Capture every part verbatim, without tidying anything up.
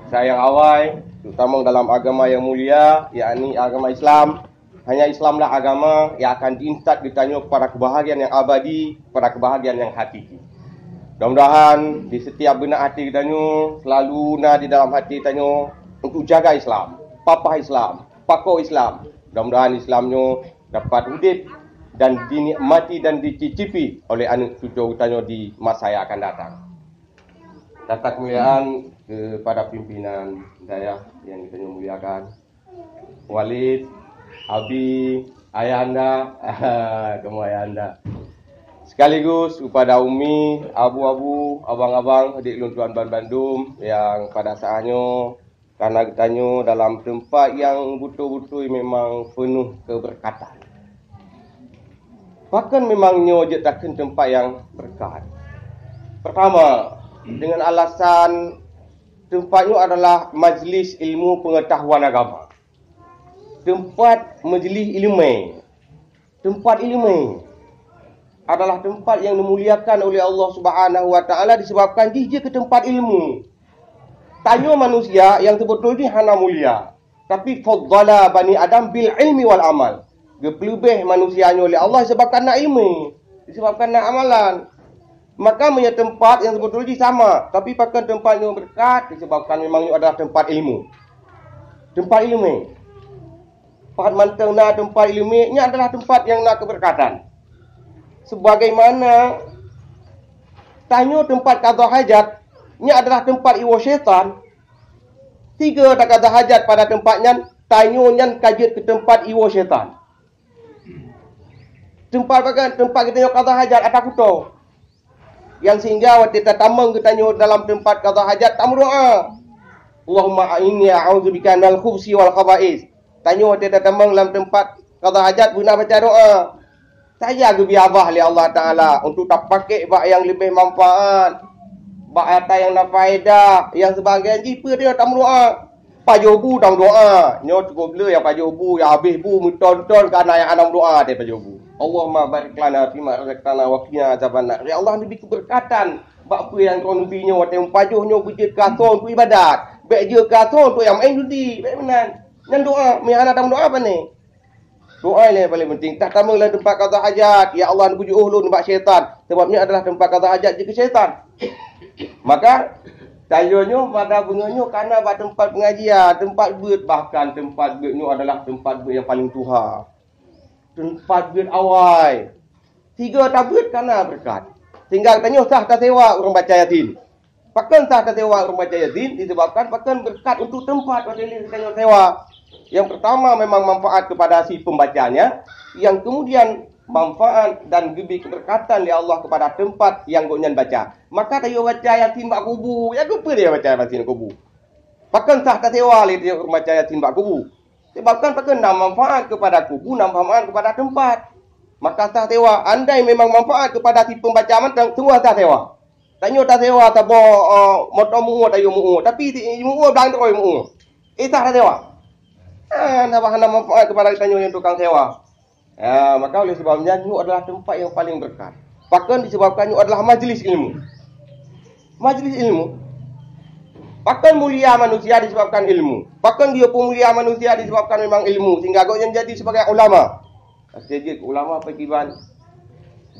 Sayang awai, terutama dalam agama yang mulia, yakni agama Islam. Hanya Islamlah agama yang akan diintat geutanyoe kepada kebahagiaan yang abadi, kepada kebahagiaan yang hakiki. Mudah-mudahan di setiap beunak hati geutanyoe selalu na di dalam hati tanyoe untuk jaga Islam, papah Islam, pakoe Islam. Mudah-mudahan Islam nyoe dapat udép dan dinikmati dan dicicipi oleh aneuk cucu geutanyoe di masa yang akan datang. Tata kemuliaan kepada pimpinan dayah yang geutanyoe muliakan, Walid, Abi, Ayahanda, kamoe Ayahanda. Sekaligus kepada Umi, Abu-abu, Abang-abang, adik lôn tuan ban bandum yang pada saat nyoe karena geutanyoe dalam teumpat nyang beutôi-beutôi memang peunoh keubeureukat. Pakon memang nyoe jeuet takheun teumpat nyang beureukat? Pertama, dengan alasan teumpat nyoe adalah majlis ilmu pengetahuan agama. Teumpat majlis ileumèe. Teumpat ileumèe adalah teumpat nyang dimuliakan oleh Allah Subhanahu wa Taala disebabkan jih jeuet keu teumpat ilmu. Tanyoe manusia nyang seubeutôi jih hana mulia, tapi faddala bani Adam bil ilmi wal amal. Geupeuleubeh manusia nyoe lé Allah disebabkan na ileumèe, disebabkan na amalan. Maka meunyoe teumpat nyang seubeutôi jih sama, tapi pakon teumpat nyoe beureukat disebabkan memang nyoe adalah teumpat ilmu. Teumpat ileumèe. Pat mantong na teumpat ileumèe, nyan adalah teumpat nyang na keubeureukat. Sebagaimana tanyoe teumpat qadha hajat, nyan adalah teumpat iwoe syaitan. Sigoe taqadha hajat pada teumpat nyan, tanyoe nyan ka jeuet keu teumpat iwoe syaitan. Teumpat pakon? Teumpat geutanyoe qadha hajat atra kuto. Nyang sehingga watèe tatamong geutanyoe dalam teumpat qadha hajat tameudoa, "Allahumma inni a'udzubika minal khubusi wal khaba'is." Tanyoe watèe tatamong lam teumpat qadha hajat beuna baca doa. Saja geubri abah lé Allah Taala untuk tapakèk bak nyang leubeh manfaat, bak atra nyang na faedah, nyang seubagainya jih peue tanyoe tameudoa. Pajoh bu tameudoa, nyoe cukup le nyang pajoh bu, nyang habéh bu meuthon-thon kana nyang hana meudoa teuh pajoh bu. Allahumma barik lana fima razaqtana wa qina azabannar. Ya Allah, neubi keubeureukatan bak peue nyang Droeneuh bi nyoe watèe meupajoh nyoe beujeuet keu asoe untuk ibadat. Bèk jeuet keu asoe untuk nyang maén judi, bèk meunan. Nyan doa, meunyo hana tameudoa pane? Doa ilèe paléng penting. Tatamong lam teumpat qadha hajat, "Ya Allah, neupeujeuôh lôn nibak syaitan." Sabab nyan adalah teumpat qadha hajat jeuet keu syaitan. Maka, tanyoe nyoe pada beungoh nyoe kana bak teumpat pengajian, teumpat beuet, bahkan teumpat beuet nyoe adalah teumpat beuet nyang paléng tuha. Teumpat beuet awai. Sigoe tabeuet kana beureukat. Sehingga tanyoe sah tasewa ureueng baca Yasin. Pakon sah tasewa ureueng baca Yasin? Disebabkan pakon beureukat untuk teumpat watèe lheueh tanyoe sewa. Yang pertama memang manfaat kepada si pembacanya, yang kemudian manfaat dan geubri keubeureukatan lé Allah kepada teumpat nyang gobnyan baca. Maka tanyoe baca Yasin bak kubu, ya keupeue tanyoe baca Yasin kubu? Pakon sah tasewa lé tanyoe ureueng baca Yasin bak kubu? Sebabkan pakon na manfaat kepada kubu, na manfaat kepada teumpat. Maka sah sewa, andai memang manfaat kepada si pembaca mantong, semua sah sewa. Tanyoe tasewa saboh, eh, moto meu'ue, tanyoe meu'ue, tapi si meu'ue blang droe meu'ue. Eh, sah tasewa. Ah, na bah hana manfaat kepada tanyoe nyang tukang sewa. Ya, maka oleh sebab nyan, nyoe adalah teumpat nyang paléng beureukat. Pakon? Disebabkan nyoe adalah majlis ilmu. Majlis ilmu. Pakon mulia manusia disebabkan ilmu? Pakon geuyue peumulia manusia disebabkan memang ilmu, sehingga gobnyan jadi sebagai ulama? Pasti jeuet ulama pakriban?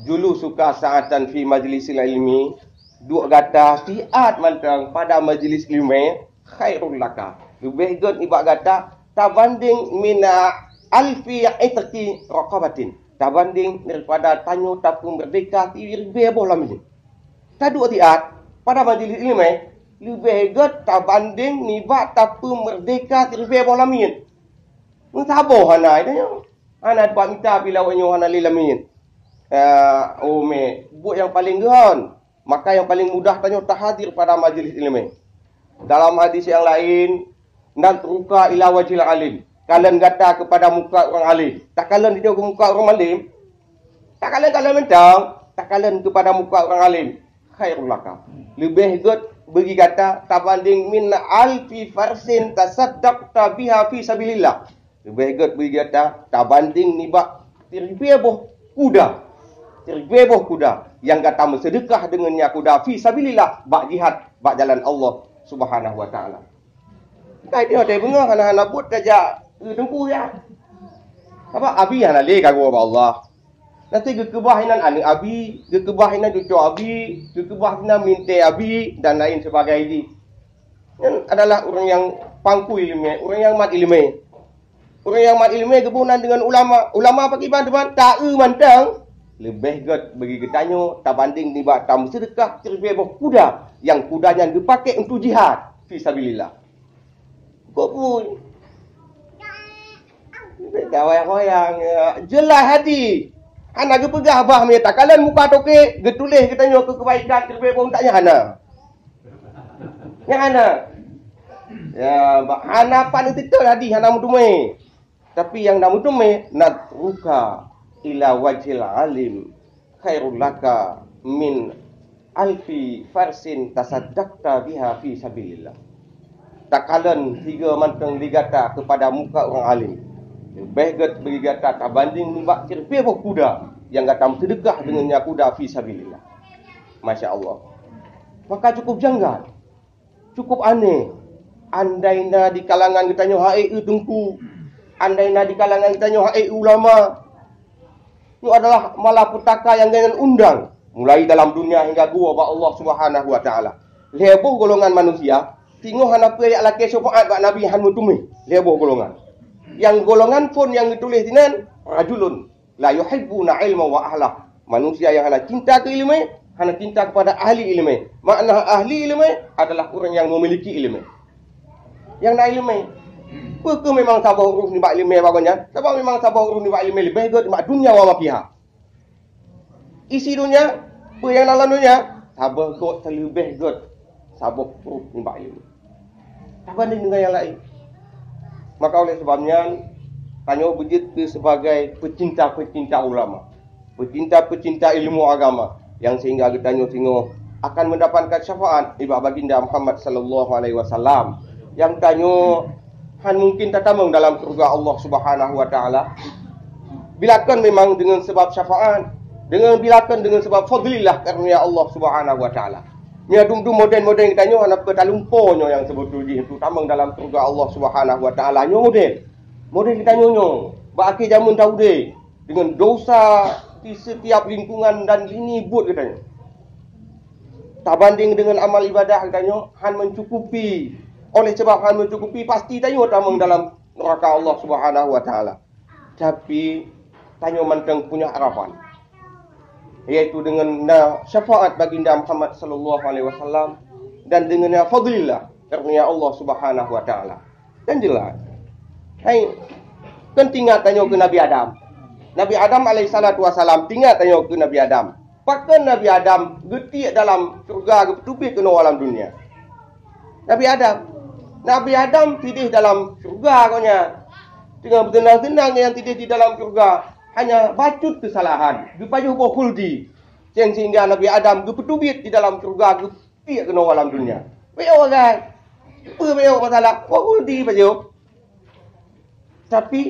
"Julusuka sa'atan fi majlisil ilmi," duek gata siat mantong pada majlis ilmu, "khairul laka," leubeh gét nibak gata, "tabanding mina alfi itqi raqabatin," tabanding daripada tanyoe tapeumeurdeka siribèe boh lamiet. Taduek siat pada majlis ilmu, leubeh gét tabanding nibak tapeumeurdeka siribèe boh lamiet. Meusaboh hana tanyoe. Hana bak mita pih lawét nyoe hana lé lamiet. Ah, oh, mé, buet nyang paléng geuhon. Maka nyang paléng mudah tanyoe tahadir pada majlis ilmu. Dalam hadis nyang laén, "Natruka ila wajhil alim." Kalon gata keupada muka ureueng alim. Takalon di keu muka ureueng alim. Takalon-kalon mantong, takalon keupada muka ureueng alim. Khairul laka. Leubeh gét bagi gata tabanding min alfi farsin tasaddaqta biha fi sabilillah. Leubeh gét bagi gata tabanding nibak siribèe boh kuda. Siribèe boh kuda nyang gata meuseudeukah deungon nyan kuda fi sabilillah, bak jihad bak jalan Allah Subhanahu wa Taala. Kai teuh watèe beungoh hana-hana buet tajak keu teungku ya. Sabab abi hana lé ka geuwoe bak Allah. Nasi geukeubah inan aneuk abi, geukeubah inan cucoe abi, geukeubah inan mintèe abi dan lain sebagainya. Nyan adalah ureuëng nyang pangku ileumèe, ureuëng nyang mat ileumèe. Ureuëng nyang mat ileumèe geuboh nan deungon ulama. Ulama pakriban teuma taeu mantong. Leubeh gét bagi geutanyoe tabanding nibak tameuseudeukah siribèe boh kuda nyang kuda nyan geupakèk untuk jihad fi sabilillah. Kok pun. Beda wayang-wayang, ya. Jeulaih hati. Hana geupeugah bah mita kalon muka toke geutuléh geutanyoe keu keubaikan siribèe boh tak nyan hana. Nyan hana. Ya, ba-, hana pan teutot hadih hana meuteumé. Tapi nyang na meuteumé, "Nadhruka ila wajhil alim khairul laka min alfi farsin tasaddaqta biha fi sabilillah." Takalon sigoe mantong di gata keupada muka ureuëng alim, leubeh gét bagi gata tabanding nibak siribèe boh kuda nyang gata meuseudeukah deungon nyan kuda fi sabilillah. Masya Allah. Maka cukup janggal. Cukup aneh. Andai na di kalangan geutanyoe hai eu teungku, andai na di kalangan geutanyoe hai eu ulama, nyoe adalah malapetaka nyang geuundang mulai dalam dunia hingga geuwoe bak Allah Subhanahu wa Taala. Lhèe boh golongan manusia, singoh hana peue jak lakèe syafaat bak Nabi han meuteumé. Lhèe boh golongan. Nyang golongan phôn nyang geutuléh sinan, rajulun la yuhibbuna ilma wa ahlah. Manusia nyang hana cinta keu ileumèe, hana cinta kepada ahli ileumèe. Makna ahli ileumèe adalah ureuëng nyang memiliki ileumèe. Nyang na ileumèe. Peu kheueh memang saboh ureuëng nibak ileumèe bak gobnyan? Sabab memang saboh ureuëng nibak ileumèe leubeh gét nibak dunia wa ma fiha. Isi dunia, peu nyang na lam dunia? Saboh gét, saleubeh gét saboh ureuëng nibak ileumèe. Tabanding deungon nyang laén. Maka oleh sebab nyan, tanyoe beujeuet keu sebagai peucinta-peucinta ulama, peucinta-peucinta ilmu agama, nyang sehingga geutanyoe singoh akan mendapatkan syafaat nibak Baginda Muhammad sallallahu alaihi wasallam. Nyang tanyoe han mungkin tatamong dalam syurga Allah Subhanahu wa Taala. Bilakan memang dengan sebab syafaat, dengan bilakan dengan sebab fadlillah karunia Allah Subhanahu wa Taala. Meunyo dum-dum model-model geutanyoe hana peue talumpo nyoe nyang seubeutôi jih untuk tamong dalam syurga Allah Subhanahu wa Taala. Nyoe model. Model geutanyoe nyoe. Bak akhé jameun taudép deungon dosa di setiap lingkungan dan lini buet geutanyoe. Tabanding deungon amal ibadah geutanyoe han mencukupi. Oleh sebab han mencukupi, pasti tanyoe tamong dalam neraka Allah Subhanahu wa Taala. Tapi tanyoe mantong punya harapan, yaitu dengan na syafaat Baginda Muhammad sallallahu alaihi wasallam dan dengan na fadlillah karunia Allah Subhanahu wa Taala. Dan jelas, hai, kan tingat tanyoe keu Nabi Adam. Nabi Adam alaihi salatu wasalam, tingat tanyoe keu Nabi Adam. Pakon Nabi Adam geutiek dalam syurga geupeuteubiet keunoe alam dunia? Nabi Adam. Nabi Adam sideh dalam syurga gobnyan. Teungoh beuteunang-teunang nyang sideh di dalam syurga. Hanya bacut keusalahan. Geupajoh boh khuldi. Nyang sehingga Nabi Adam geupeuteubiet di dalam syurga, geupiek keunoe alam dunia. Bèk awak kan? Peue bèk awak masalah? Boh khuldi pajoh. Tapi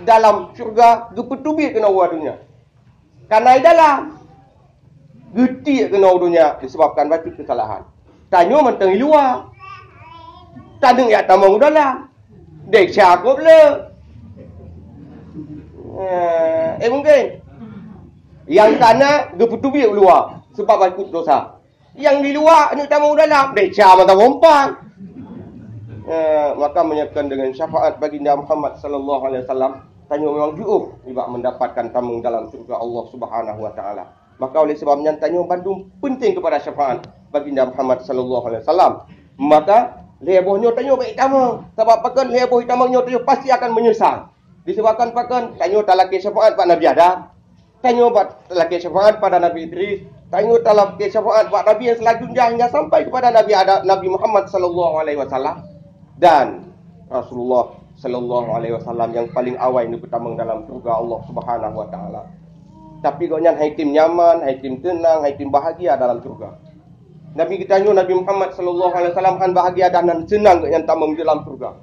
dalam syurga geupeuteubiet keunoe alam dunia. Kana di dalam geutiek keunoe dunia disebabkan bacut keusalahan. Tanyoe mantong di luwa. Taneuk jak tamong u dalam. Desya gob le. Eh, eh, mungkin. Nyang kana geupeuteubiet u luwa sebab bacut dosa. Nyang di luwa aneuk tamong u dalam, desya mata bompang. Eh, maka meunyoe kon deungon syafaat Baginda Muhammad sallallahu alaihi wasallam, tanyoe memang jiôh nibak mendapatkan tamong dalam syurga Allah Subhanahu wa Taala. Maka oleh sebab nyan tanyoe bandum penting kepada syafaat Baginda Muhammad sallallahu alaihi wasallam. Maka lhèe boh nyoe tanyoe bèk tamong, sabab pakon lhèe boh tamong nyoe tanyoe pasti akan menyesal. Disebabkan pakon? Tanyoe talakèe syafaat bak Nabi Adam. Tanyoe bak talakèe syafaat pada Nabi Idris. Tanyoe talakèe syafaat bak nabi nyang selanjutnya hingga sampai kepada Nabi Adam, Nabi Muhammad sallallahu alaihi wasallam. Dan Rasulullah sallallahu alaihi wasallam nyang paling awai neupeutamong dalam syurga Allah Subhanahu wa Taala. Tapi gobnyan han item nyaman, han item teunang, han item bahagia dalam syurga. Nabi geutanyoe, Nabi Muhammad sallallahu alaihi wasallam, han bahagia dan han seunang gobnyan tamong dalam syurga.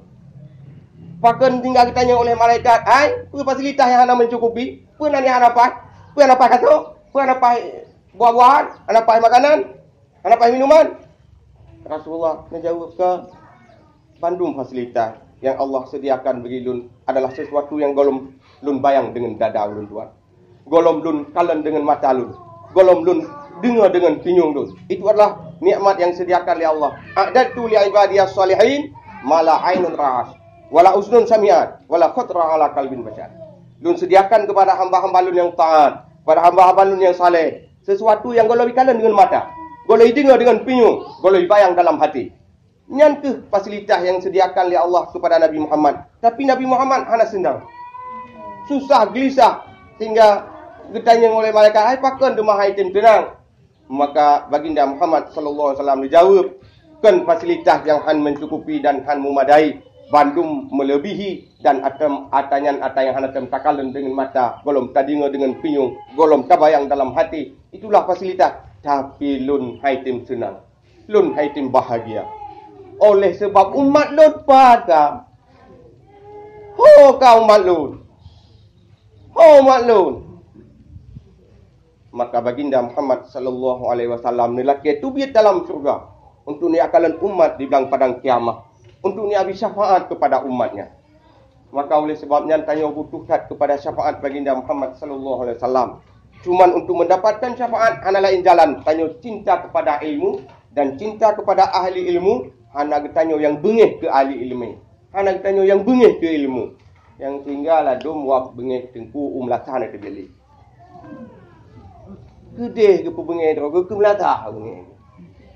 Pakon tinggai geutanyoe oleh malaikat, "Hai, peue fasilitas nyang hana mencukupi? Peue na nyang hana paih? Peue hana paih kasô? Peue hana paih buah-buahan? Hana paih makanan? Hana paih minuman?" Rasulullah menjawab ke, Bandum fasilitas yang Allah sediakan bagi lôn adalah sesuatu yang gohlom lôn bayang deungon dada ulôn tuan. Gohlom lôn kalon deungon mata lôn. Gohlom lôn deungoe deungon pinyueng lôn. Itu adalah nikmat yang disediakan lé Allah. "A'dadtu li ibadiyas shalihin ma la ainun ra'at, wa la uznun sami'at, wa la khatara ala qalbin basyar." Lôn sediakan kepada hamba-hamba lôn yang taat, kepada hamba-hamba lôn yang saleh, sesuatu yang gohlom kalon deungon mata, gohlom deungoe deungon pinyueng, gohlom bayang dalam hati. Nyan keuh fasilitas yang disediakan lé Allah kepada Nabi Muhammad. Tapi Nabi Muhammad hana seunang. Susah, gelisah, sehingga geutanyong oleh malaikat, "Hai pakon teuma hai tem seunang?" Maka Baginda Muhammad sallallahu alaihi wasallam geujaweueb, "Kon fasilitas nyang han mencukupi dan han memadai, bandum melebihi dan atam atanyan ata nyang hana tem takalon deungon mata, gohlom tadeungoe deungon pinyueng, gohlom tabayang dalam hati. Itulah fasilitas, tapi lôn hai tem seunang." Lôn hai tem bahagia. Oleh sebab umat lôn pat ka. Ho ka umat lôn. Ho umat lôn. Maka Baginda Muhammad sallallahu alaihi wasallam neulakée teubiet dalam syurga untuk neukalon umat di blang padang kiamah, untuk neubi syafaat kepada umatnya. Maka oleh sebab nyan tanyoe butuh that kepada syafaat Baginda Muhammad sallallahu alaihi wasallam. Cuman untuk mendapatkan syafaat hana lain jalan, tanyoe cinta kepada ilmu dan cinta kepada ahli ilmu, hana geutanyoe nyang beungéh keu ahli ilmu. Hana geutanyoe nyang beungéh keu ilmu. Nyang tinggai ladom wak beungéh teungku u meulata na teubeli. Keudeh geupeubeungéh droe, geukeumeulatah beungéh.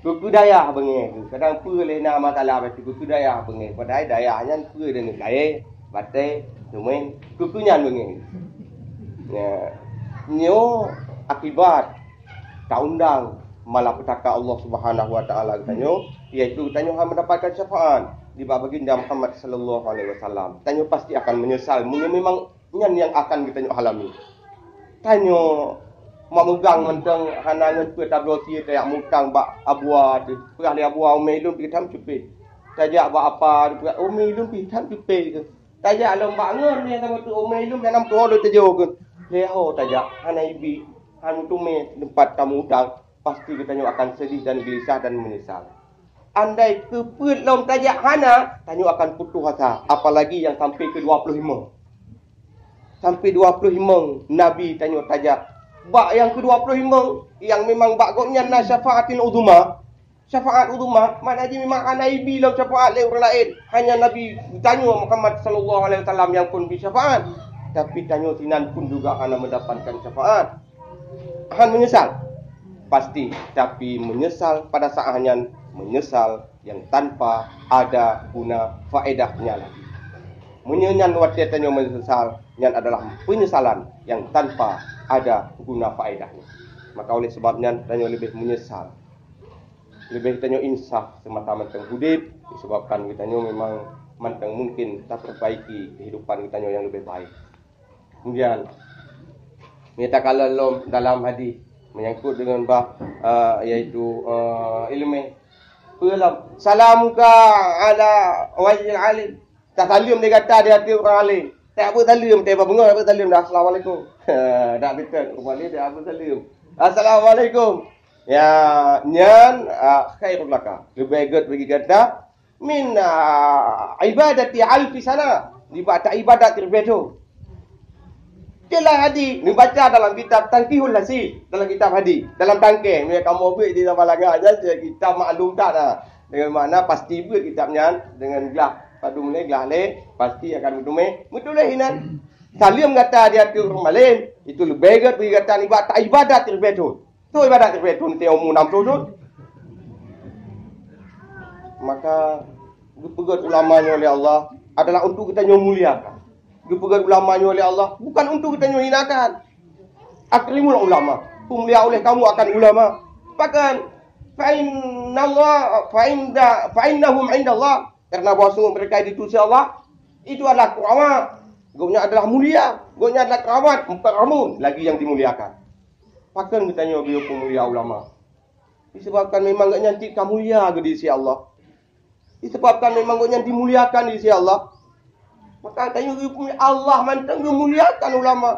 Geukeudayah beungéh. Kadang peue lé na masalah bacut geukeudayah beungéh. Padahai dayah nyan peue deungon kayée, batée, seumén, geukeunyan beungéh. Ya. Nyoe akibat taundang malapetaka Allah Subhanahu wa Taala geutanyoe, yaitu geutanyoe hana mendapatkan syafaat di bak Baginda Muhammad sallallahu alaihi wasallam. Tanyoe pasti akan menyesal meunyoe memang nyan nyang akan geutanyoe alami. Tanyoe mameugang mantong hana ngon peue tabloe sie tajak mutang bak abua teuh. Peugah lé abua, "Umé lôn pih tham cupé." Tajak bak apa teuh, peugah, "Umé lôn pih tham cupé." Tajak lom bak ngon nyang sama tu umé lôn nyang nam tuho lôn teujok. Lé ho tajak hana ibi, hana meuteumé teumpat tamutang, pasti geutanyoe akan sedih dan gelisah dan menyesal. Andai keupeuet lom tajak hana, tanyoe akan putôh asa, apalagi nyang sampai keu dua ploh limong. Sampai dua ploh limong Nabi tanyoe tajak. Bak nyang keu dua ploh limong, nyang memang bak gobnyan na syafaatil uzma. Syafaat uzma, makna jih memang hana ibi lom syafaat lé ureuëng laén. Hanya Nabi tanyoe Muhammad sallallahu alaihi wasallam nyang phon bi syafaat. Tapi tanyoe sinan pun juga hana mendapatkan syafaat. Han menyesal? Pasti, tapi menyesal pada saat nyan, menyesal yang tanpa ada guna faedahnya lagi. Meunyoe nyan watée tanyoe menyesal, nyan adalah penyesalan yang tanpa ada guna faedahnya. Maka oleh sebab nyan, tanyoe leubeh menyesal. Leubeh tanyoe insaf seumata mantong udeb, disebabkan geutanyoe memang mantong mungkin taperbaiki kehidupan geutanyoe nyang leubeh baik. Kemudian, meunyoe takalon lom dalam hadis menyangkut dengan bah, eh, yaitu, eh, ileumé. Peue lom? "Salamuka ala wajhil alim." Tasaleuem lé gata di ateueh ureuëng alim. Tak beusaleuem, tak beungoh, tak beusaleuem dah. "Assalamualaikum." Tak beutôi, ureuëng alim tak beusaleuem. "Assalamualaikum." Ya, nyan, ah, khairul laka. Leubeh gét bagi gata min, ah, ibadati alfi sana. Nibak taibadat ribée thon. Itulah hadis neubaca dalam kitab Tanqihul Hasin, dalam kitab hadis, dalam tangke. Meunyoe kamoe beuet di Sabalanga nyan, kitab maklum that na. Dengan makna pasti beuet kitab nyan, dengan glah padum lé, glah lé, pasti akan meutuléh. Meutuléh inan. Saleuem gata di ateueh ureuëng malém, itu leubeh gét bagi gata nibak taibadat ribée thon. Soe ibadat ribée thon teuh umu nam ploh thon? Maka geupeugét ulama nyoe lé Allah adalah untuk geutanyoe muliakan. Geupeugét ulama nyoe lé Allah bukan untuk geutanyoe hinakan. Akrimul ulama, peumulia oleh kamu akan ulama. Bahkan, fa innallah, fa inda, fa innahum indallah, karena bahwa sungguh mereka di sisi Allah, itu adalah kurama. Gobnyan adalah mulia, gobnyan adalah keramat, mukarramun, lagi yang dimuliakan. Pakon geutanyoe geuyue peumulia ulama? Disebabkan memang gobnyan cit ka mulia geuh di sisi Allah. Disebabkan memang gobnyan dimuliakan di sisi Allah. Maka tanyoe geuyue peumulia, Allah mantong geumuliakan ulama.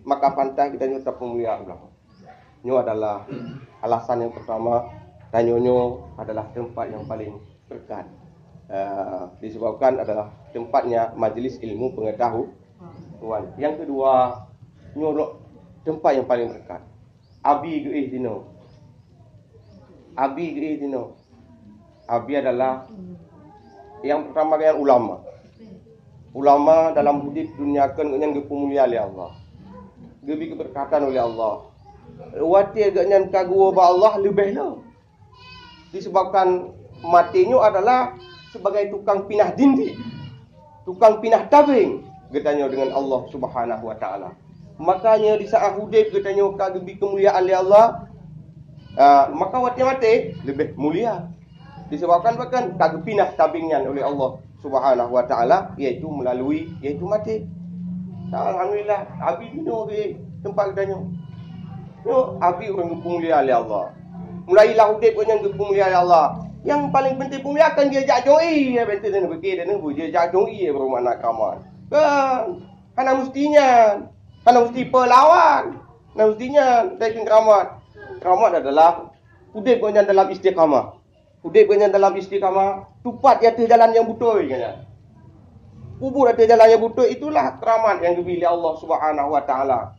Maka pantas geutanyoe tapeumulia ulama. Nyoe adalah alasan yang pertama, tanyoe nyoe adalah tempat yang paling berkat. Ah, disebabkan adalah tempatnya majlis ilmu pengetahuan. Yang kedua, nyoe tempat yang paling berkat. Abi geuéh dinoe. Abi geuéh dinoe. Abi adalah yang pertama kali ulama. Ulama dalam udeb dunia keu nyan geupeumulia lé Allah. Geubri keubeureukat oleh Allah. Watée geuh nyan ka geuwoe bak Allah leubeh lom. Disebabkan maté nyoe adalah sebagai tukang pinah dinding, tukang pinah tabeng geutanyoe dengan Allah Subhanahu wa Taala. Makanya di saat udeb geutanyoe ka geubri keumuliaan lé Allah, ah, maka watée maté leubeh mulia. Disebabkan bahkan ka geupinah tabeng nyan oleh Allah Subhanahu wa Taala, yaitu melalui, yaitu maté. Alhamdulillah, Abi dinoe di tempat geutanyoe. Nyoe Abi ureuëng geupeumulia lé Allah. Mulai lah udeb nyan geupeumulia lé Allah. Yang paling penting peumulia kan dia jak joi, ya betul dan begitu dan dia jak joi ya berumah nak kaman. Kan hana mesti nyan. Hana mesti pelawan. Hana mesti nyan dari keramat. Keramat adalah udeb nyan dalam istiqamah. Udeb geuhnyan dalam istiqamah, tupat di ateueh jalan nyang beutôi geuhnyan. Ubur ateueh jalan nyang beutôi, itulah keramat nyang geubri lé Allah Subhanahu wa Taala.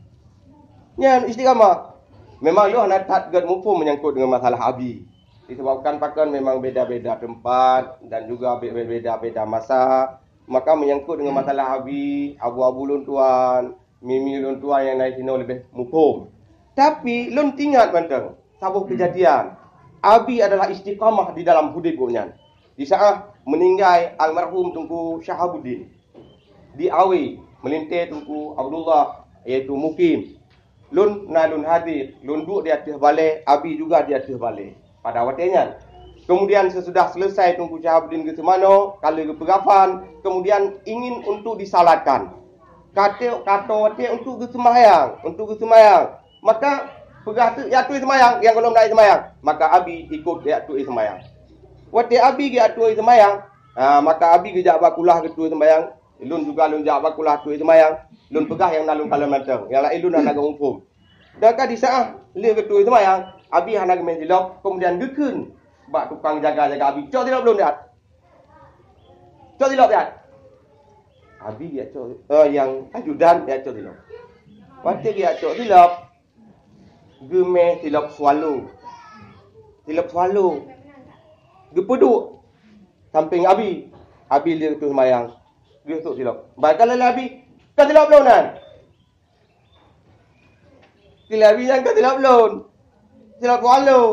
Nyan istiqamah. Memang lôn hana that gét muphom menyangkut dengan masalah Abi. Disebabkan pakon memang beda-beda tempat dan juga be-, beda-beda masa. Maka menyangkut dengan masalah Abi, abu-abu lôn tuan, mimi lôn tuan nyang na sinoe leubeh muphom. Tapi lôn teuingat mantong saboh keujadian. Abi adalah istiqamah di dalam udeb gobnyan. Di saat meuninggai almarhum Teungku Syahabuddin, di Awe, meulintée Teungku Abdullah, yaitu Mukim. Lôn na lôn hadé, lôn duek di ateueh balée, Abi juga di ateueh balée pada watée nyan. Kemudian sesudah selesai Teungku Syahabuddin geuseumanoe, ka lheueh geupeukafan, kemudian ingin untuk disalatkan. Ka trok, ka trok watée untuk geuseumbahyang, untuk geuseumbahyang. Maka peugah teuk, "Ya, ateueh seumbahyang, nyang gohlom na seumbahyang." Maka Abi ikot ya ateueh seumbahyang. Watée Abi ya ateueh seumbahyang, ha, maka Abi geujak bak kulah geuateueh seumbahyang. Lôn juga lôn jak bak kulah ateueh seumbahyang. Lôn peugah nyang na lôn kalon mantong, nyang laén lôn hana geuhukôm. Dan ka di saat lheueh geuateueh seumbahyang, Abi hana geumé silop, kemudian geukheun bak tukang jaga-jaga Abi, "Cok silop lôn, Dad." "Cok silop, Dad." Abi ya cok, eh, nyang ajudan ya cok silop. Watée ya cok silop, geumé silop swallow. Silop swallow. Geupeuduek sampéng Abi. Abi lheueh ateueh seumbahyang. Geusok silop. Bak ka lheueh Abi, "Ka silop lôn nyan." Silop Abi nyan ka silop lôn. Silop swallow.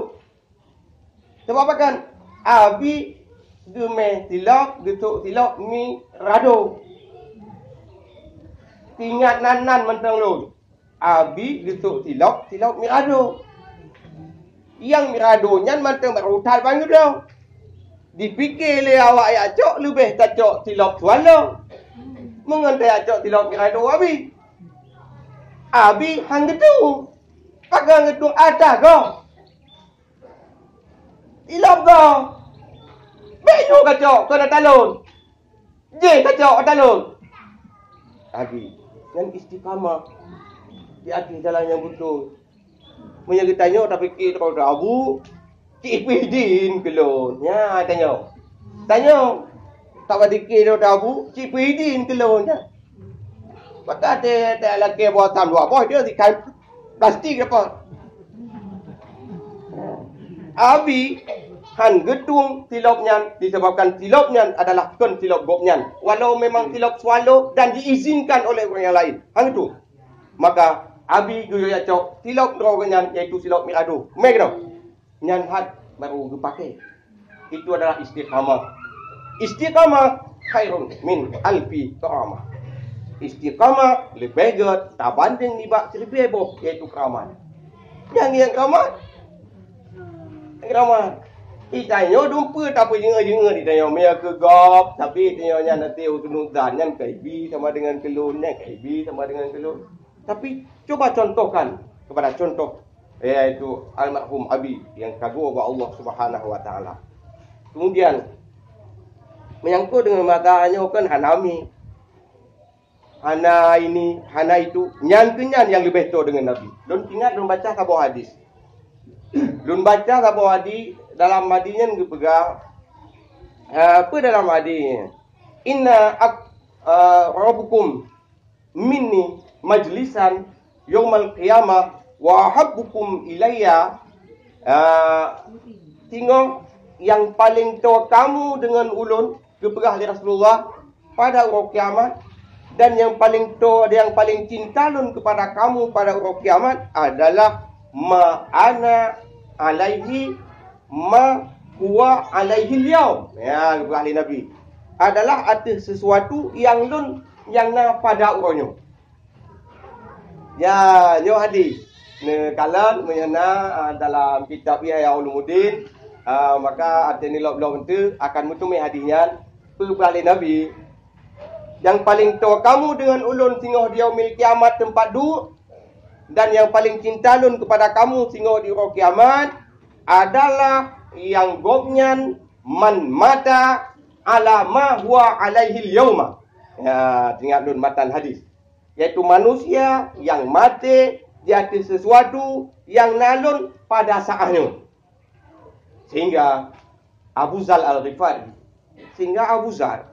Sabab apa kan? Abi geumé silop, geusok silop mirado. Ingat nan-nan mantong lôn. Abi geusok silop, silop mirado. Nyang mirado nyan mantong barô that ban geudong. Dipike lé awak ya cok leubeh tacok silop swallow. Meungon taya cok silop mirado Abi. Abi han geutueng. Pakon geutueng atah gob. Ilop gob. Bék nyoe kacok, kon ata lôn. Jih kacok ata lôn. Abi, nyan istiqamah di ateueh jalan nyang beutôi. Meunyoe geutanyoe tapike droe Abu, cit peuidin keu lôn. Nya tanyoe. Tanyoe, tapike droe Abu, cit peuidin keu lôn nyan. Maka teu, teu lakée boh asam dua boh, dia ikan plastik apa. Abi han geutueng silop nyan disebabkan silop nyan adalah kon silop gobnyan. Walau memang silop swallow dan diizinkan oleh orang yang lain. Han geutueng. Maka Abi geuyue cok silop droe nyan, yaitu silop mirado. Mé keudroe. Nyan that baru geupakai. Itu adalah istiqamah. Istiqamah khairun min alfi karamah. Istiqamah leubeh gét tabandeng nibak siribée boh, yaitu keramat. Nyang, nyang keramat? Keramat. Di tanyoe dumpeue tapeujeungeue-jeungeue di tanyoe. Meunyoe keu gob, tapi tanyoe nyan nanti utunuzan nyan kaibi sama dengan keu lôn, nyan kaibi sama dengan keu lôn. Tapi cuba contohkan kepada contoh, yaitu almarhum Abi yang kagum bak Allah Subhanahu wa Taala. Kemudian, menyangkut dengan mata nyoe kan hana mi, hana ini, hana itu, nyan keu nyan yang leubeh toe dengan Nabi. Lôn ingat lôn baca saboh hadis. Lôn baca saboh hadis, dalam hadis nyan geupeugah, Ha, apa dalam hadis? "Inna aq-, ah, rabbukum minni majlisan yaumal qiyamah wa ahabbukum ilayya." Ah, singoh nyang paleng toe kamu deungon ulôn, geupeugah lé Rasulullah, pada uroe kiamat, dan nyang paleng toe, nyang paleng cinta lôn keupada kamu pada uroe kiamat adalah ma ana alaihi, ma huwa alaihi yaum. Ya, geupeugah lé Nabi. Adalah ateueh sesuatu nyang lôn nyang na pada uroe nyoe. Ya, nyoe hadis. Neukalon meunyoe na, ah, dalam kitab Ihya Ulumuddin, ah, maka até nilop-lop eunteuk akan meuteumé hadis nyan, peugah lé Nabi, "Nyang paleng toe kamu deungon ulôn singoh di yaumil kiamat teumpat duek, dan nyang paleng cinta lôn keupada kamu singoh di uroe kiamat adalah nyang gobnyan man mata ala ma huwa alaihil yauma." Ya, teuingat lôn matan hadis. Yaitu manusia nyang maté di ateueh sesuatu nyang na lôn pada saát nyoe. Sehingga Abu Zar Al-Ghifari, sehingga Abu Zar,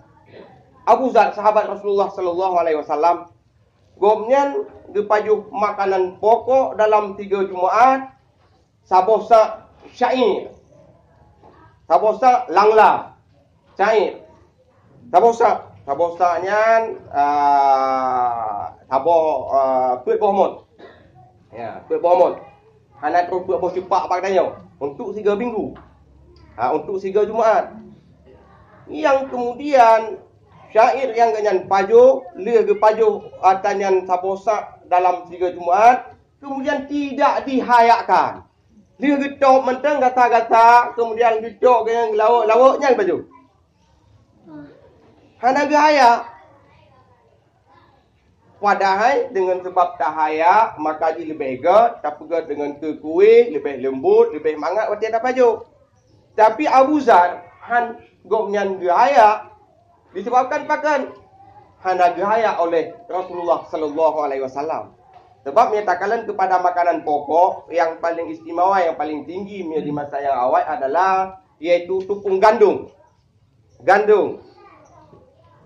Abu Zar, sahabat Rasulullah sallallahu alaihi wasallam, gobnyan geupajoh makanan pokok dalam tiga Jumaat, saboh sak syair, saboh sak langla, syair. Saboh sak, saboh sak nyan, ah, saboh, ah, peuet boh mot. Ya, peuet boh mot. Hana troh peuet boh cupak bak tanyoe. Untuk siga minggu. Ha, untuk siga Jumaat. Nyang kemudian, syair nyang gobnyan pajoh, lheueh geupajoh ata nyan saboh sak dalam siga Jumaat, kemudian tidak dihayakkan. Lheueh geutôb mantong gata-gata, kemudian geucok keu nyang lawok-lawok nyan pajoh. Hana geuhayak. Padahai deungon sabab tahayak, maka jih leubeh gét, tapeugét deungon keukueh, leubeh leumbot, leubeh mangat watée tapajoh. Tapi Abu Zar, han gobnyan geuhayak, disebabkan pakon? Hana geuhayak oleh Rasulullah sallallahu alaihi wasallam. Sebab meunyoe takalon keupada makanan pokok nyang paleng istimewa, nyang paleng tinggi meunyoe di masa nyang awai adalah, yaitu tupung gandong. Gandong.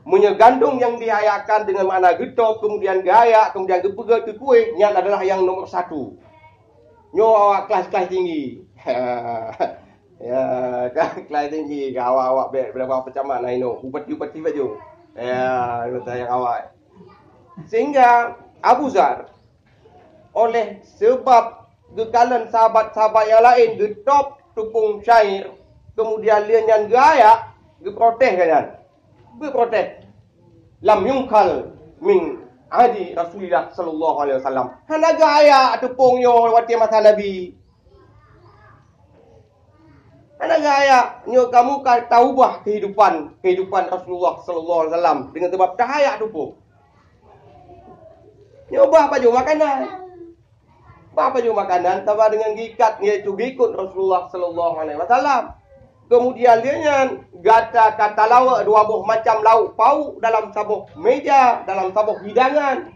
Meunyoe gandong nyang dihayakkan deungon makna geutôb, kemudian geuhayak, kemudian geupeugét keu kueh, nyan adalah nyang nomor satu. Nyoe awak kelas-kelas tinggi. Ya, kelas tinggi, awak-awak bèk, bèk, bèk peucamat na inoe. Bupati-bupati bacut. Ya, nyang awai. Sehingga Abu Zar, oleh sebab geukalon sahabat-sahabat nyang laén geutôb tupung syair, kemudian lheueh nyan geuhayak, geuprotes gobnyan. Beuprotes. Lam yungkal min ahdi Rasulillah sallallahu alaihi wasallam. Hana geuhayak tupung nyoe watée masa Nabi. Hana geuhayak, nyoe kamoe ka taubah keuhidupan, keuhidupan Rasulullah sallallahu alaihi wasallam deungon sabab tahayak tupung. Nyoe bah pajoh makanan. Bah pajoh makanan, saban deungon geuikat, yaitu geuikot Rasulullah sallallahu alaihi wasallam. Kemudian lheueh nyan, gata ka talawok dua boh macam lauk pauk dalam saboh meja, dalam saboh hidangan.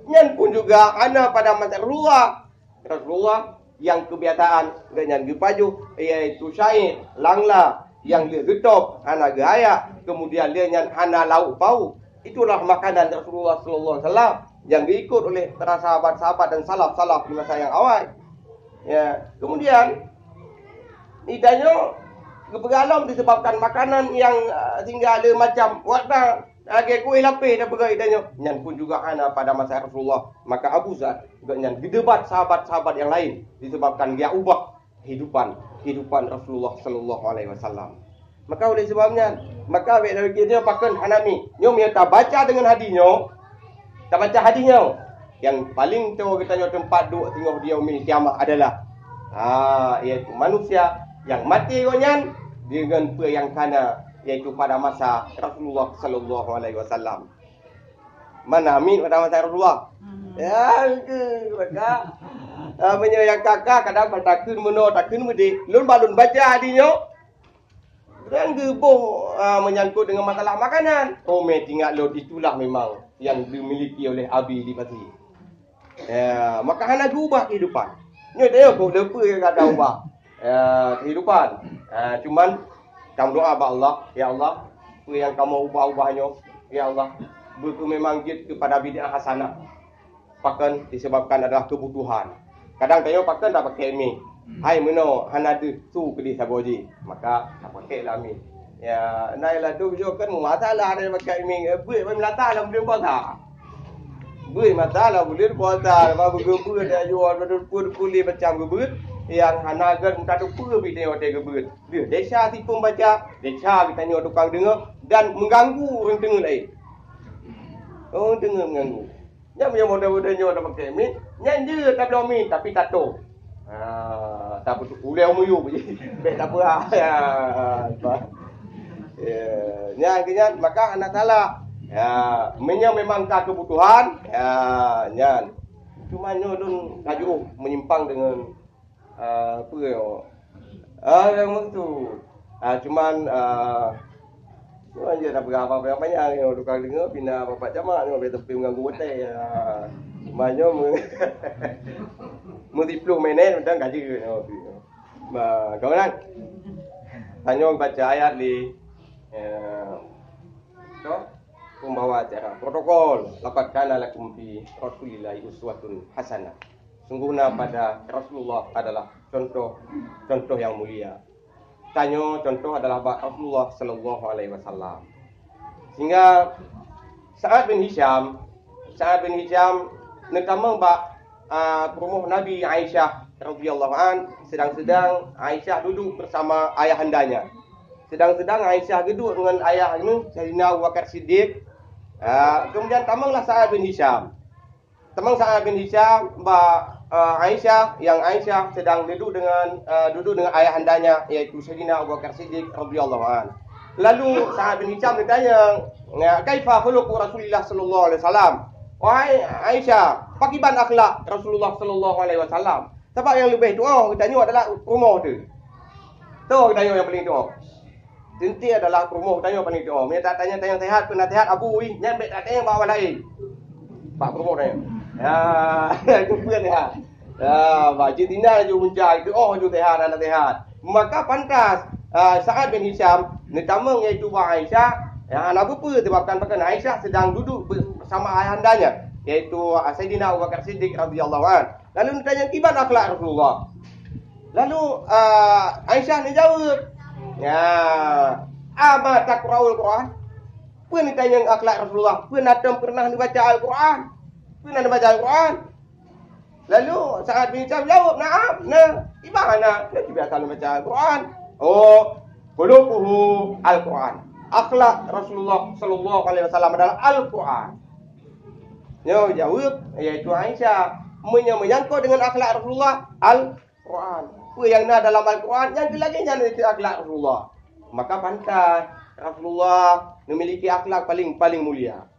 Nyan pun juga hana pada masa Rasulullah. Rasulullah nyang keubiasaan gobnyan geupajoh, yaitu syair, langla, nyang lheueh geutôb, hana geuhayak, kemudian lheueh nyan hana lauk pauk. Itulah makanan Rasulullah sallallahu alaihi wasallam nyang geuikot oleh para sahabat-sahabat dan salaf-salaf di masa nyang awai. Ya, kemudian, di tanyoe geupeugah lom disebabkan makanan nyang, ah, tinggai le macam, watna lagée kueh lapéh tapeugah di tanyoe. Nyan pun juga hana pada masa Rasulullah. Maka Abu Zar, gobnyan geudebat sahabat-sahabat nyang laén disebabkan geujak ubah kehidupan, kehidupan Rasulullah sallallahu alaihi wasallam. Maka oleh sebab nyan, maka awak lagée nyoe pakon hana mi. Nyoe meunyoe tabaca deungon hadis nyoe, tabaca hadis nyoe, nyang paleng toe geutanyoe teumpat duek singoh di yaumil kiamah adalah, ha, yaitu manusia nyang maté gobnyan deungon peue nyang kana, yaitu pada masa Rasulullah sallallahu alaihi wasallam. Mana amin pada masa Rasulullah? Hmm. Ya, itu, maka, ah, meunyoe nyang kakak kadang takheun meunoe, takheun meudeh. Lôn ba lôn baca hadis nyoe, dan geuboh, ah, menyangkut dengan masalah makanan. Oh, mé teuingat lôn, itulah memang yang dimiliki oleh Abi di Pasi. Ya, maka hana geuubah kehidupan. Nyoe teuh kok leupeu nyang ka ubah. Ya, kehidupan. Ah, cuman Tameudoa bak Allah, "Ya Allah, peue nyang kamoe ubah-ubah nyoe, ya Allah, beukeumeumanjeuet keupada bid'ah hasanah." Pakon? Disebabkan adalah kebutuhan. Kadang tanyoe pakon tapakai mi. Hai meunoe hana deuh su keudeh saboh jih, maka tapakai lah mi. Ya, na ialah tu bujur kan masalah ada pakai mi. Eh, buet ban melata lam buleuen puasa. Buet masalah buleuen puasa, ba geubeut ya jual pun kulit macam geubeut yang hana gan muka tu pun bidai watèe geubeut. Deuh desya sipong baca, desya geutanyoe tukang deungoe dan mengganggu ureueng teungeut laén. Ureueng teungeut mengganggu. Nyan meunyoe model-model nyoe na pakai mi, nyan jeuet tabloe mi tapi tato. Ha, tapi ulèe muyup je. Bèk tapeuhah. Ya, bah. Ya, nyan keu nyan maka hana salah. Ya, meunyoe memang ka kebutuhan, ya, nyan. Cuma nyoe lôn ka jeuet menyimpang dengan Ah, peue nyoe? Ah, nyang maksud. Ah, cuman, ah, cuman je dah peugah apa-apa yang banyak nyoe, tukang deungoe pina bapak jamak nyoe, biasa pih mengganggu watèe. Ah, cuman nyoe me-, meusiploh minèt, mantong ka jeuet nyoe. Ba, kawan. Tanyoe baca ayat li. Ya. Toh? Pembawa acara. Protokol. Laqad kana lakum fi Rasulillahi uswatun hasanah. Sungguhnya pada Rasulullah adalah contoh, contoh yang mulia. Tanyoe contoh adalah bak Rasulullah sallallahu alaihi wasallam. Sehingga Sa'ad bin Hisham, Sa'ad bin Hisham neutamong bak, ah, peurumoh Nabi Aisyah radhiyallahu an, sedang-sedang Aisyah duduk bersama ayahandanya. Sedang-sedang Aisyah geuduek ngon ayah nyoe, Saidina Abu Bakar Siddiq. Ah, kemudian tamonglah Sa'ad bin Hisham. Tamong Sa'ad bin Hisham bak, ah, Aisyah, yang Aisyah sedang duduk dengan, ah, duduk dengan ayahandanya, yaitu Saidina Abu Bakar Siddiq radhiyallahu an. Lalu Sa'ad bin Hisham ditanya, ya, "Kaifa khuluqu Rasulillah sallallahu alaihi wasallam?" Wahai Aisyah, pakiban akhlak Rasulullah sallallahu alaihi wasallam? Sabab nyang leubeh tuoh geutanyoe adalah rumoh teuh. Toh geutanyoe nyang paleng tuoh. Teuntèe adalah rumoh geutanyoe paleng tuoh. Meunyo tatanyong-tanyong sehat, peue na sehat, abu ih, nyan bèk tatanyong bak awak laén. Bak rumoh tanyoe. Ya, itu peue sehat. Ya, bak jeuet tinggai laju munca, itu oh laju sehat, hana sehat. Maka pantas, ah, Sa'ad bin Hisham neutamong yaitu bak Aisyah, ya, hana beupeue sebabkan pakon Aisyah sedang duduk bersama ayahandanya, yaitu, ah, Saidina Abu Bakar Siddiq radhiyallahu an. Lalu neutanyong kiban akhlak Rasulullah. Lalu, ah, Aisyah neujaweueb, "Ya, ama taqra'ul Qur'an?" Peue neutanyong akhlak Rasulullah? Peue na tom peureunah neubaca Al-Qur'an? Peue na neubaca Al-Qur'an? Lalu Sa'ad bin Hisham jaweueb, "Na'am, na. Di mana? Na biasa neubaca Al-Qur'an." Oh, qulubuhu Al-Qur'an. Akhlak Rasulullah sallallahu alaihi wasallam adalah Al-Qur'an. Nyoe jaweueb, yaitu Aisyah. Meunyoe menyangkut dengan akhlak Rasulullah, Al-Qur'an. Peue nyang na dalam Al-Qur'an, nyang lagèe nyan itu akhlak Rasulullah. Maka pantas Rasulullah memiliki akhlak paling, paling mulia.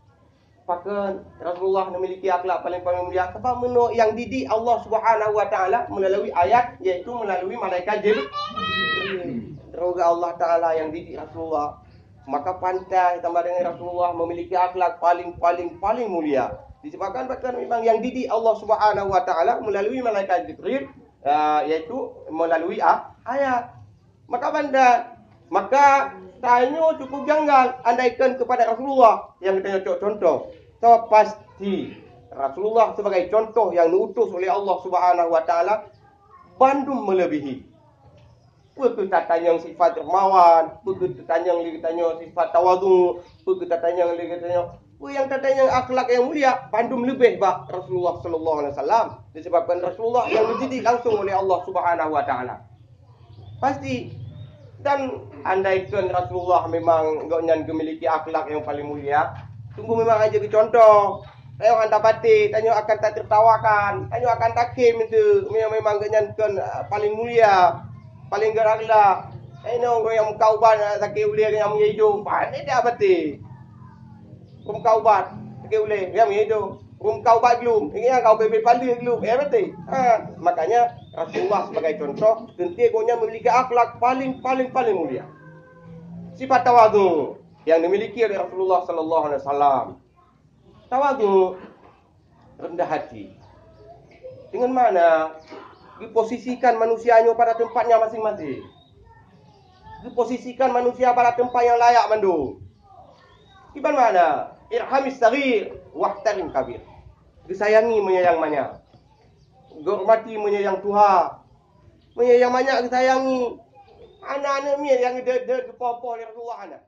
Pakon Rasulullah memiliki akhlak paling, paling mulia? Sebab meunoe nyang didik Allah Subhanahu wa Taala melalui ayat, yaitu melalui malaikat Jibril. Droe Allah Taala nyang didik Rasulullah. Maka pantas sama dengan Rasulullah memiliki akhlak paling, paling, paling mulia. Disebabkan bahkan memang nyang didik Allah Subhanahu wa Taala melalui malaikat Jibril, ah, yaitu melalui, ah, ayat. Maka banda, maka tanyoe cukup janggal andaikan kepada Rasulullah nyang geutanyoe cok contoh. Sebab pasti Rasulullah sebagai contoh nyang diutus oleh Allah Subhanahu wa Taala bandum melebihi. Peue keuh tatanyong sifat dermawan, peue keuh tatanyong lé geutanyoe sifat tawadhu, peue keuh tatanyong lé geutanyoe, peue nyang tatanyong akhlak nyang mulia, bandum leubeh bak Rasulullah sallallahu alaihi wasallam. Disebabkan Rasulullah nyang dididik langsung oleh Allah Subhanahu wa Taala. Pasti. Dan andaikan Rasulullah memang gobnyan geumiliki akhlak nyang paling mulia, sungguh memang hana geucontoh. Tanyoe hana patéh, tanyoe akan tatertawakan, tanyoe akan takhém itu. Memang, memang gobnyan kon, ah, paling mulia, paling geuraklah. Tanyoe ureueng nyang muka ubat, ah, sakét ulèe nyang meunyoe idong, pandai dak patéh. Ureueng muka ubat, sakét ulèe nyang meunyoe idong. Ureueng muka ubat glum, ingat kau bebe pali glum, ya betul. Ha, makanya Rasulullah sebagai contoh, teuntèe gobnyan memiliki akhlak paling, paling, paling mulia. Sifat tawadhu yang dimiliki oleh Rasulullah sallallahu alaihi wasallam. Tawadhu, rendah hati. Dengan mana diposisikan manusia nyoe pada tempatnya masing-masing. Geuposisikan manusia pada teumpat nyang layak mandum. Kiban makna, "Irhamis saghir wahtarim kabir." Geusayangi meunyoe nyang manyak. Geuhormati meunyoe nyang tuha. Meunyoe nyang manyak geusayangi. Hana aneuk miet nyang geudeuet-deuet geupoh-poh lé Rasulullah, hana.